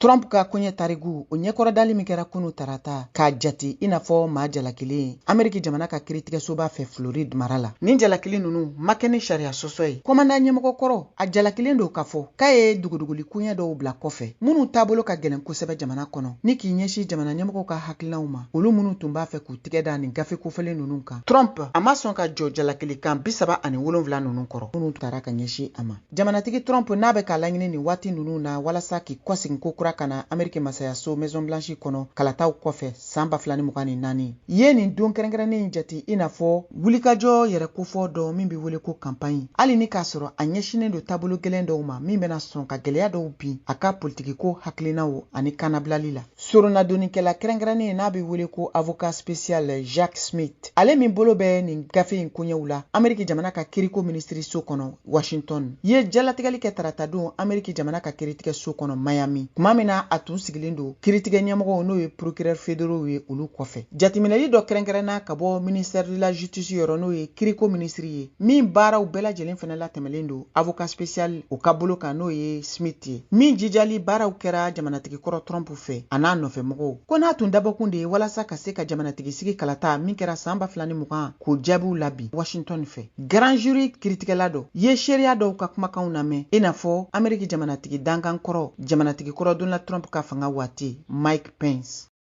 Trump ka koɲɛ tariku, o ɲɛkɔrɔdali min kɛra kunu tarata, k'a jate i n'a fɔ maa jalakilen ye Ameriki jamana ka kiritigɛsoba fɛ Floride mara la. Nin jalakili ninnu ma kɛ ni sariya sɔsɔ ye. Kɔmanda ɲɛmɔgɔ kɔrɔ, a jalakilen don k'a fɔ k'a ye duguduguli koɲɛ dɔw bila kɔfɛ minnu taabolo ka gɛlɛn kosɛbɛ jamana kɔnɔ, ni k'i ɲɛsin jamana ɲɛmɔgɔw ka hakilinaw ma, olu minnu tun b'a fɛ k'u tigɛ da nin gafe kofɔlen ninnu kan. Trump a ma sɔn ka jɔ jalakilikan 37 ninnu kɔrɔ minnu tara ka ɲɛsin a ma. Jamanatigi Trump n'a bɛ k'a laɲini nin waati ninnu na walasa k'i kɔsegin ko kura ka na Ameriki masayaso Maison Blanche kɔnɔ kalataw kɔfɛ san 2024, ye nin don kɛrɛnkɛrɛnnen in jate i n'a fɔ wulikajɔ yɛrɛ kofɔ dɔ min bɛ wele ko campagne, hali ni k'a sɔrɔ a ɲɛsinnen don taabolo gɛlɛn dɔw ma min bɛna sɔn ka gɛlɛya dɔw bin a ka politikiko hakilinaw ani kannabilali la. Soronadonnikɛla kɛrɛnkɛrɛnnen n'a bɛ wele ko avocat spécial Jack Smith, ale min bolo bɛ nin gafe in koɲɛw la Ameriki jamana ka kiriko minisiriso kɔnɔ Washington, ye jalatigɛli kɛ taratadon Ameriki jamana ka kiritigɛso kɔnɔ Miami, tuma min na a tun sigilen don kiritigɛ ɲɛmɔgɔw, n'o ye procureur fédéraux ye, olu kɔfɛ. Jateminɛli dɔ kɛrɛnkɛrɛnna ka bɔ ministère de la Justice yɔrɔ, n'o ye kiriko minisiri ye, min baaraw bɛɛ lajɛlen fana latɛmɛlen don avocat spécial o ka bolo kan, n'o ye Smith ye, min jijali baaraw kɛra jamanatigi kɔrɔ Trump fɛ a n'a nɔfɛmɔgɔw, ko n'a tun dabɔkun de ye walasa ka se ka jamanatigi sigi kalata min kɛra san 2020 k'o jaabiw labi Washington fɛ. Grand jury kiritigɛla dɔ ye seereya dɔw ka kumakanw lamɛn, i n'a fɔ Ameriki jamanatigi dankan kɔrɔ, jamanatigi kɔrɔ Donald Trump ka fanga waati, Mike Pence.